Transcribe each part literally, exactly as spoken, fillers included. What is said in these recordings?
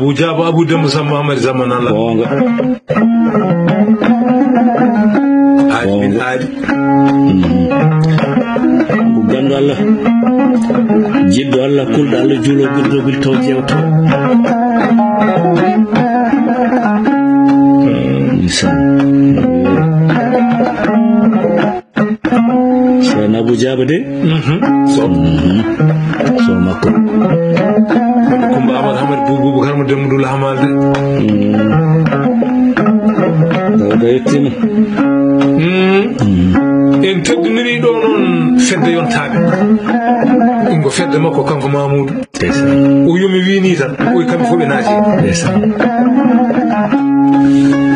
Abu Jaaba, Abu Demba Samba Ahmad Zaman Allah. Goonga. Aadi min aadi. Ko ganndo Allah, jiɗɗo Allah, kulɗo Allah, juuloo, guddoogol taw jeewta. Ndeysaan. Ceerno Abu Jaaba de. Mhm. So. Mhm. So makko. Kumba Amadou Hamad Bou Boubacar mo Demba Dula Hamal de. Mhm. Dawda yettima. Mhm. Mhm. En teddiniri ɗo noon fedde yontaaɓe. Ɗum ko fedde makko kanko Mamoudou. Ndeysaan. O yumi wi ni tan, o wi kamɓe fof ɓe naati. Ndeysaan.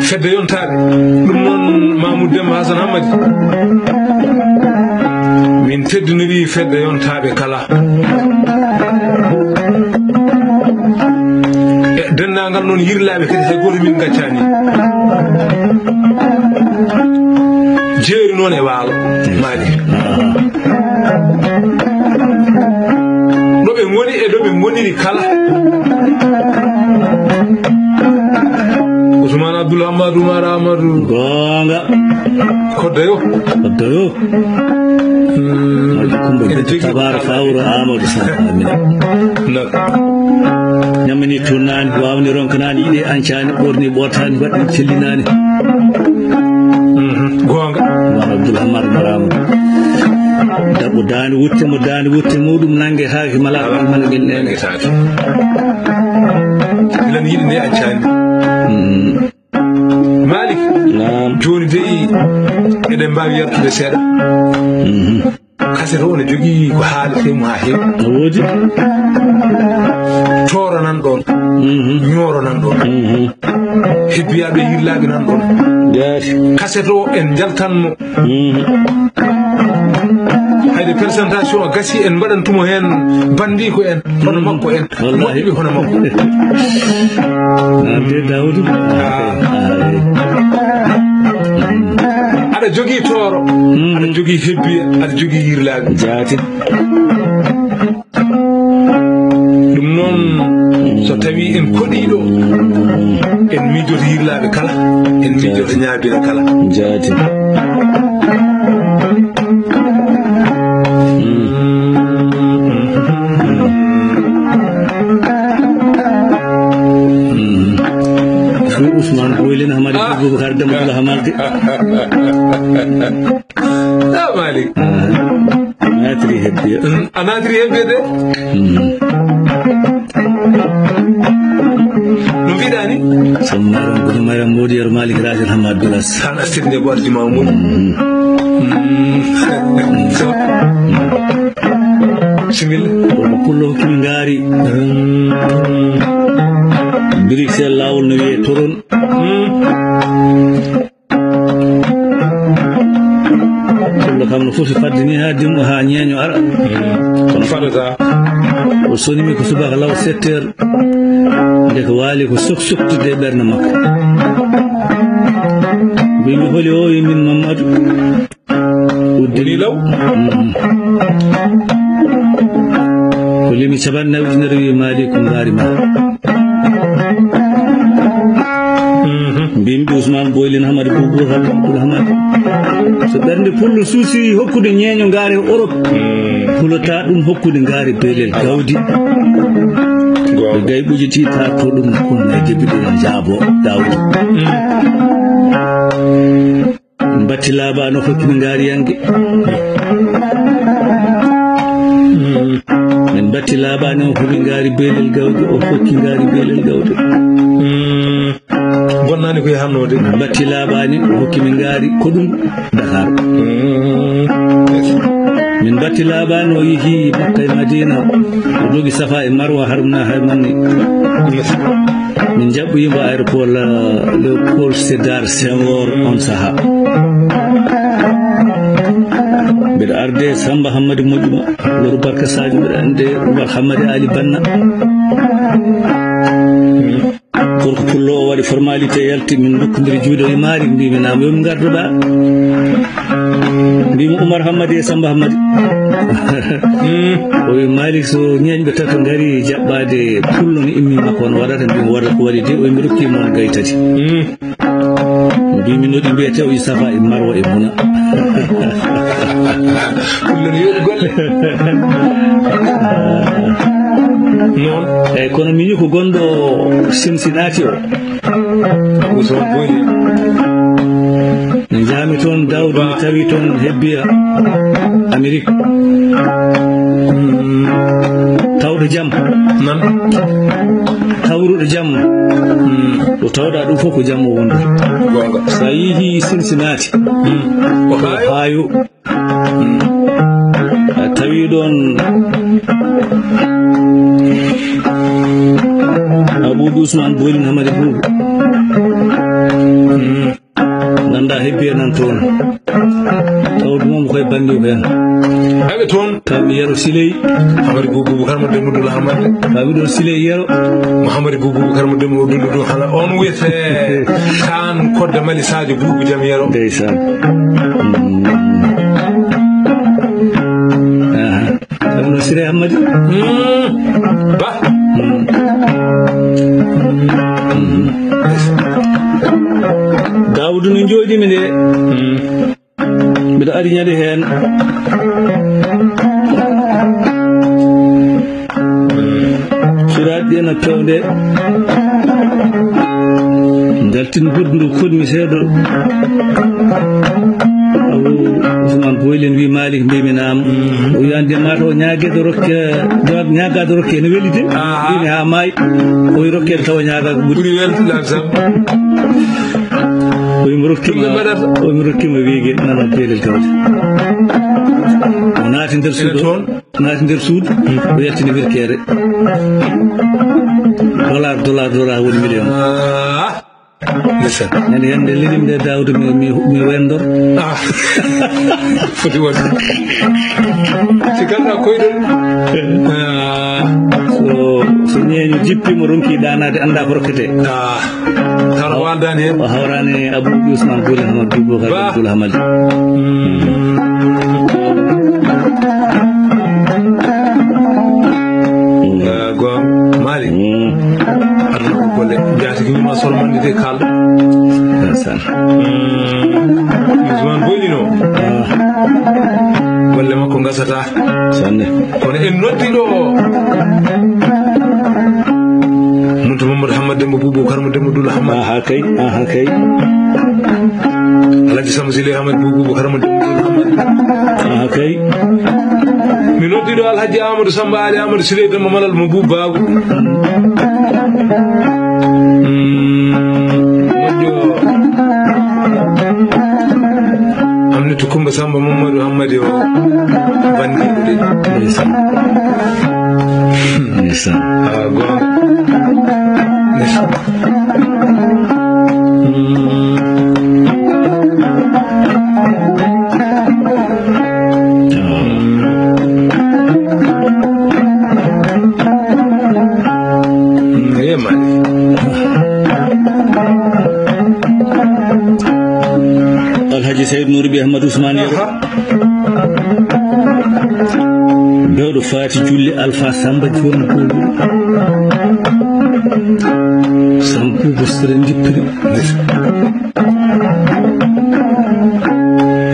Fedde yontaaɓe. Ɗum noon Mamoudou Demba Hassan Hammadi. Min teddiniri fedde yontaaɓe kala. E denndaangal noon yirlaaɓe kadi hay gooto min ngaccaani. Jeeri noon e waalo. Maali. Ɗo ɓe ngoni e ɗo ɓe ngoniri kala. Ousmane Abdoul Amadou Oumar Amadou. Goonga. Kodda yo. Kodda yo. Hmm. Alhaji Kumba en Binta jogii Tabara kala. Fawro Amadou Samba Amina. Nak. Ñammini tunnaani, waawni ronkanaani, yiɗi ancaani, ɓorni ɓortaani, mbaɗi tellinaani. Mhm. Goonga. Oumar Abdoul Amadou Oumar Amadou. Daɓɓo daande wutte mo, daande wutte muɗum nannge haaki mala, mala gel nene. Nannge taati. Ilan yiɗi ne accaani. Mm. Malik. Naam. Jooni dey, eɗen mbaawi yaltude seeɗa. Mhm. Kaset o ne jogii ko haalete mo haa heewi. No woodi. Tooro nan ɗoon. Mhm. Ñooro nan ɗoon. Mhm. Hebbiyaaɓe yirlaaɓe nan ɗoon. Jaati. Kaset o en njaltan mo. Mhm. Hayde présentation o gasi en mbaɗan tumo heen banndiiko en, hono makko en, wallaahi. Moƴƴuɓe hono makko. Naan de Daawudu. Ah. Ah, eh. Aɗa jogii tooro, mhm, aɗa jogii hebbiya, aɗa jogii yirlaaɓe. Jaati. Ɗum noon, so tawii en koɗiiɗo, en miijoto yirlaaɓe kala, en miijoto ñaabira kala. Jaati. Fo Ousmane Boylen Hamadi, ah, Boubacar Demba Dula Hamalde. Ah, Malik. Ah, naatiri hebbiya. Mm, a naatiri hebbiya de. Mm. No mbiɗa ni? Sommaaram Gudi Mariam Modi Yero Malik Racine Hamad Dulas. Tan a sirne ko arjuma Modi. Mm. Mm. So. Similla. Ko pullo hokki ngaari. Mm. Bruxelles laawol no wiyee Toron. Mm. Pullo kam no foti fadde ni haa dimmo, haa ñeeño ara. Kono fadata. O sonimi ko subaka law sept heures. Nde ko waali ko sok soktude e ɓernde makko. Mbimi holi o, e min Mamadou. Uddini law. Mm. Ko limi capanɗe nayi ujunere, wi Malik ko ngaari ma. Mhm. Mbimi Ousmane Boylen Hamadi Boubou Hamadi Abdoul Hamadi. So ɓernde pullo suusiri hokkude ñeeño ngaari Europe, mm, hulata ɗum hokkude ngaari beelel gawdi. Goonga. Ɓe gay ɓujiti taarto ɗum kun e debi ɗum jaabo Daawuda. Mm. Min batti laabaano hokkimi ngaari yange. Min batti laabaani o hokkimi ngaari beelel gawde, o hokki ngaari beelel gawde. Mm. Bonnaani ko yahannoode. Min batti laabaani o hokkimi ngaari ko ɗum Dakar. Mm. Min batti laabaani o yehi Makka e Madina, o dogi Safa e Marwa, harmna hay manni. Min jaɓɓoyimo aéroport, euh, Léopold Sédar Senghor on saha. Mbeɗa arde Samba Hammadi Moƴƴuma, Loro Barka Sadio, mbeɗa ande Oumar Hammadi Ali Banna. Gorko pullo o waɗi formalité, yalti, min ndokkondiri juuɗe e maari, mbimi naam yo min ngardo ɗa. Mbimi Umar Hammadi e Samba Hammadi. O wi Malik, so ñeeñɓe tato ngari jaɓɓaade pullo no immi makko, on waɗata? Mbimi waɗata ko waɗi de, o wi mi rokki mon gay tati. Mbimi no ɗi mbiyete, o wi Safa e Marwa e Muna. Pullo no yoɗi golle. Noon. Eyyi, kono miñi ko gonɗo Cincinnati o. Usman Boyli. Njaami toon, Daawuda mi tawi toon hebbiya Amerik. Mm. Tawɗo jam. Nan. Tawruɗo jam. Mm. Ɗo tawɗa ɗum fof ko jam o wonde. Goonga. So a yehii Cincinnati. Mm. Ohio. Ohio. A tawi ɗoon Abuudu Usman Boyli Hamadi Buubu. Nganndaa hebbi e nan toon. Taw ɗum koye bannge o heen. Aɓe toon. Taw mi Yero Siley. Hamadi Buubu Bubakar mo Demba Dula Hamadi. Taw mi ɗoon Siley Yero. Mo Hamadi Buubu Bubakar mo Demba Dula Dula Hala. On wiyete Kaan Kodda Mali Sadio Buubu Jam Yero. Ndeysaan. Mm. Aha. Ɗum no Siré Hammadi. Mm. Ba. Mm. Mm. Daawudu no njooɗimi nde. Mm. Mbiɗo ari ñande heen. Firaaɗi ɗi ena peewde. Njaltin goɗɗo ndu koɗmi seeɗa. Awo Usman Boylen wi Malik mbimi naam. O wi ande mata o ñaagede rokke, ñaagade rokke ene weli de. Aha. Mbimi ha maayi. O wi rokkede tawa ñaagaka ɓuri. Ɓuri welde lan sam. O wi mi rokkima, o wi mi rokkima wiige nana pelel tawde. O naati nder suudu. Ene toon. Naati nder suudu, o yaltini wirkeere. Dollar, dollar, dollar woni million. Ah, ndeysaan. Ñande hannde lelim nde Daawuda mi, mi, mi wendor. Ah, foti wonde. Si ganda koyɗol. Ah. So, so ñeeño jippima ronki ɗaanaade, annda ko rokkete. Ah. Tawa waaldaani heen. O hawraani e Abou Ousmane Boule Hamad, Boule Hamad. Mm. Eh, go Mali. Mm. Aduna ko golle. Jaati ki wima soro mande de kalɗo. Ndeysaan. Mm. Ousmane Boyli no. Ah. Golle makko ngasata. Sanne. Kono en noddi ɗo. Muntu Mamadou Hamad Demba Boubou Karma Demba Doula Hamad. Aha kay, aha kay. Alhaji Samba Sile Hamad Boubou Karma Demba Doula Hamad. Aha kay. Mi noddi ɗo Alhaji Amadou Samba Ali Amadou Sile Demba Malal mo Boubou Babou. Mm, moƴƴo. Amnitu Kumba Samba Mamadou Hammadi o bandiɗo de. Ndeysaan. Ndeysaan. Ah, goonga. Ndeysaan. Mm. Ah. Mm, eh, Mali. Alhaji Saïd Nour Bi Ahmad Ousmane Yero. Aha. Bewɗo Faati Julli Alfa Samba Joom Bobo. Samba Bobo Sere Ndippiri.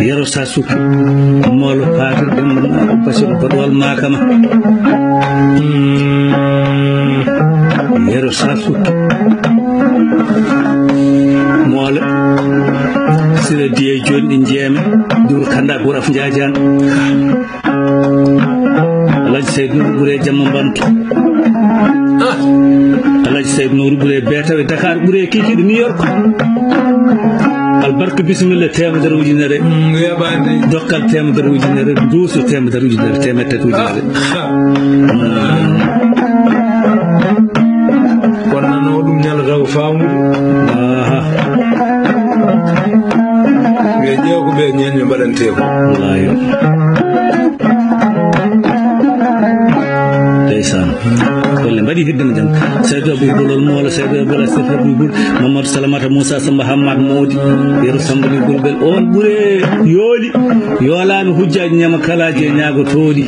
Yero Sasuki, Molo Paata, Demba Maako, Basiru Badwal Makama. Mm. Yero Sasuki. Molo. Sira Diye Jondi Jeeme. Duru Kanda Guraf Njaajaan. Alhaji Saïd Nour Ɓure Jamma Mbantu. Ah. Alhaji Saïd Nour Ɓure Beetawe Dakar Ɓure Kikiɗe New York. Albarka bisimilla teemedere ujunere. Mm, weeɓaani. Dokkal teemedere ujunere. Duuso teemedere ujunere. Teemedere ujunere. Ah. Mm. Kono noon o ɗum ñalata ko faamude. Aha. Ɓe ƴeewa ko ɓe ñeeño mbaɗantee ko. Wallaahi. Ndeysaan. Golle mbaɗi hidde no jam. Saydu Abou Bulol Moola, Saydu Abou Alasif Abou Bul, Mamadou Salamata Moussa Samba Hamad Modi, Yero Samba Ni Bulbel, on ɓure yooli, yoolani hujjaaji ñama kalaaji e ñaago tooɗi.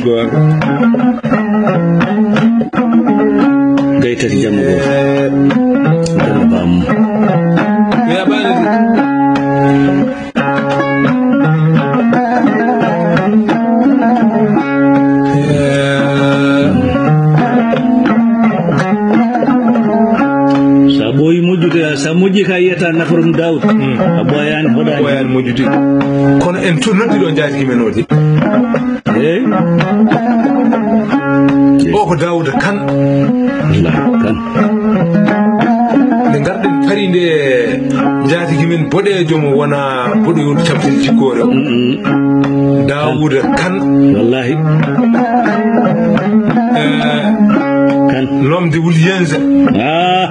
Gaytati jamma goo. Jamma baamu. Sa ɓooyi moƴƴude, sa moƴƴi ka yiyata nafarum Daoud. A ɓooyaani hoɗaani. Ɓooyaani moƴƴude. Kono en tu noddi ɗo njaati ki men o de. Eey. O ko Daouda Kane. Wallaahi Kane. Nde ngarɗen Paris nde, njaatigi men boɗeejo mo wona boɗeewol tamtin jikkoore o. Mm-mm. Daouda Kane. Wallaahi. Eh, Kane. L'homme de Williams. Ah,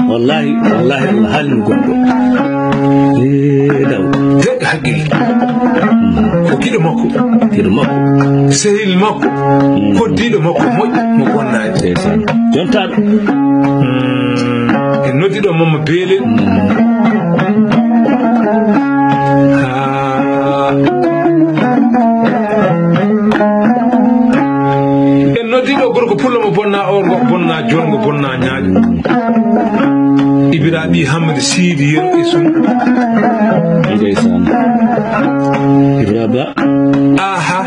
wallaahi, wallaahi, Allah haalni gonɗo. Eh, Daouda. Deeƴɗo haqqille. Ko giɗo makko. Giɗo makko. Sehil makko. Mm. Koddiiɗo makko moƴƴo mo bonnaani. Ndeysaan. Jontaaɗo. Mm. E noddiɗo Mamma Beele. Mm. Ah. E noddiɗo gorko pullo mo bonna, orgo bonna, jorgo bonna, ñaaƴo. Ibra ɓii Hammadi Siidi Yero e Sum. Ndeysaan. Ibra Ba. Aha.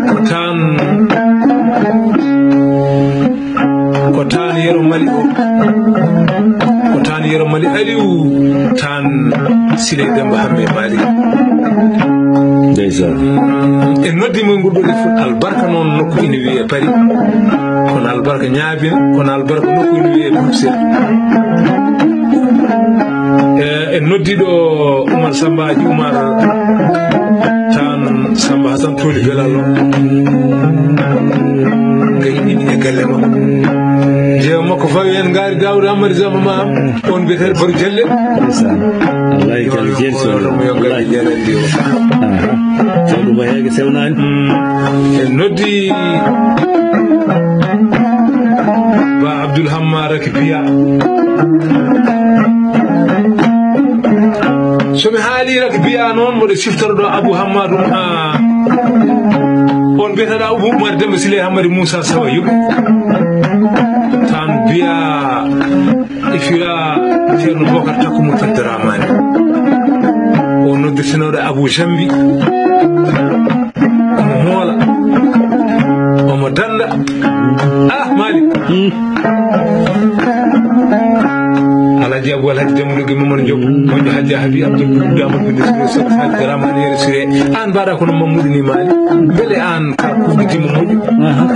Ko taan, ko taan Yero Mali o. Ko taan Yero Mali Aliou. Taan Siley Demba Hamme Mali. Ndeysaan. E noddi mo ngol ɗo e fof albarka noon nokku ina wiyee Paris. Kono albarka ñaabina, kono albarka nokku ina wiyee Bruxelles. E, en noddiɗo Oumar Samba Aji Oumar, tan Samba Hassan Toli Belal o. Kay ɗiɗi e galle makko. Jeewa makko fawi en ngaari Daouda Amadou Zamba ma am. On biyeteeɗo Baro Jalle. Ndeysaan. Wallaay, Jalle Jeeri Sow. Wallaay. Aha. Sawdu Ba heege sewnaani. Mm. En noddi Ba Abdoul Hamma Rakibiya. So mi haali Rakibiya noon, mboɗo siftoro ɗo Abou Hammadou, ah, on biyeteeɗo Abou Oumar Demba Sile Hammadi Moussa Sawa Yuɓe. Tan biya e fira Ceerno Bokar Takko mo Fedde Ramani. O noddirtinooɗo Abou Jambi. Omo hoola. Omo dannda. Ah, Malick. Hmm. Alhaji Abou Alhaji Demba Dogi Mamadou Diop. Hmm. Moƴƴo Hajja Habi Abdoul Abdoul Amadou Bindi Siré Sow Fedde Ramani Yero Siré. An mbaɗa kono Mamadou ni Malick. Mbele an ka kuɗɗitima moƴƴo. Ah, ok.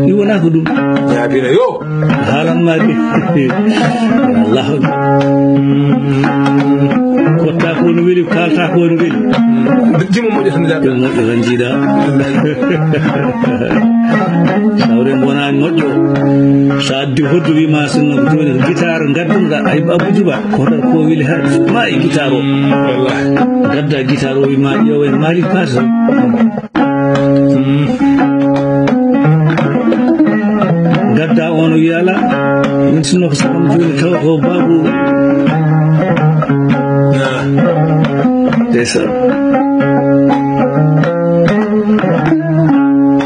Ɗi wona ko ɗum. Jaabina yo. Haalan ma de. Allahu akbar. Kotta ko no weli, kalta ko no weli. Jimo moƴƴo tan jaabina. Jimo moƴƴo tan jiida. Sawre bonani moƴƴo. Sa addi hoddu wi ma sinno ko joni ko guitar gadduɗa ay Abou Djiba. Ko tan ko weli ha ma e guitar o. Wallahi. Gadda guitar o wi ma ƴeewa e Malick Pass. Gadda on o wiya ala. Min sinno ko sakam joni tawa ko babu. Ndeysaan.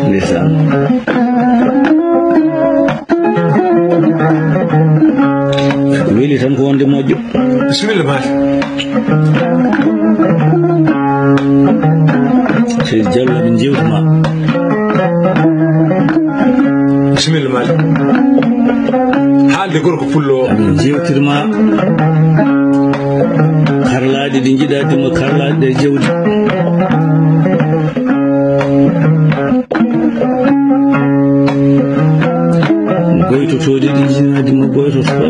Ndeysaan. Weli tan ko wonde moƴƴo. Bisimilla ma. Seydi Diallo, min jewtuma. Bisimilla ma. Haalde gorko pullo o. Min jewtirma. Karlaaɗi ɗi njiɗaade mo karlaaɗi ɗe jewdi. Goytotooɗi ɗi njinaade mo goytotooɗo.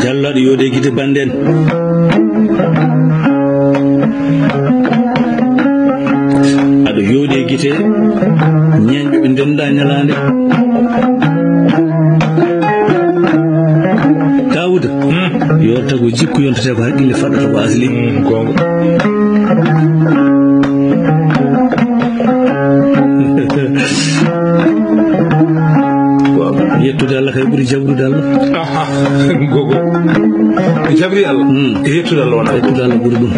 Jallo aɗa yooɗe gite bannden. Aɗa yooɗe gite ñeeñɓe ɓe ndenda ñalaande. Daawuda. Hmm. Yo Tago jikku yontete ko haqqille faɗɗata ko asli. Mm, gonga. Yettude Allah kay ɓuri jabrude Allah. Aha, gogo. Jabri Allah. Mm. Yettude Allah wona. Yettude Allah ɓuri ɗum.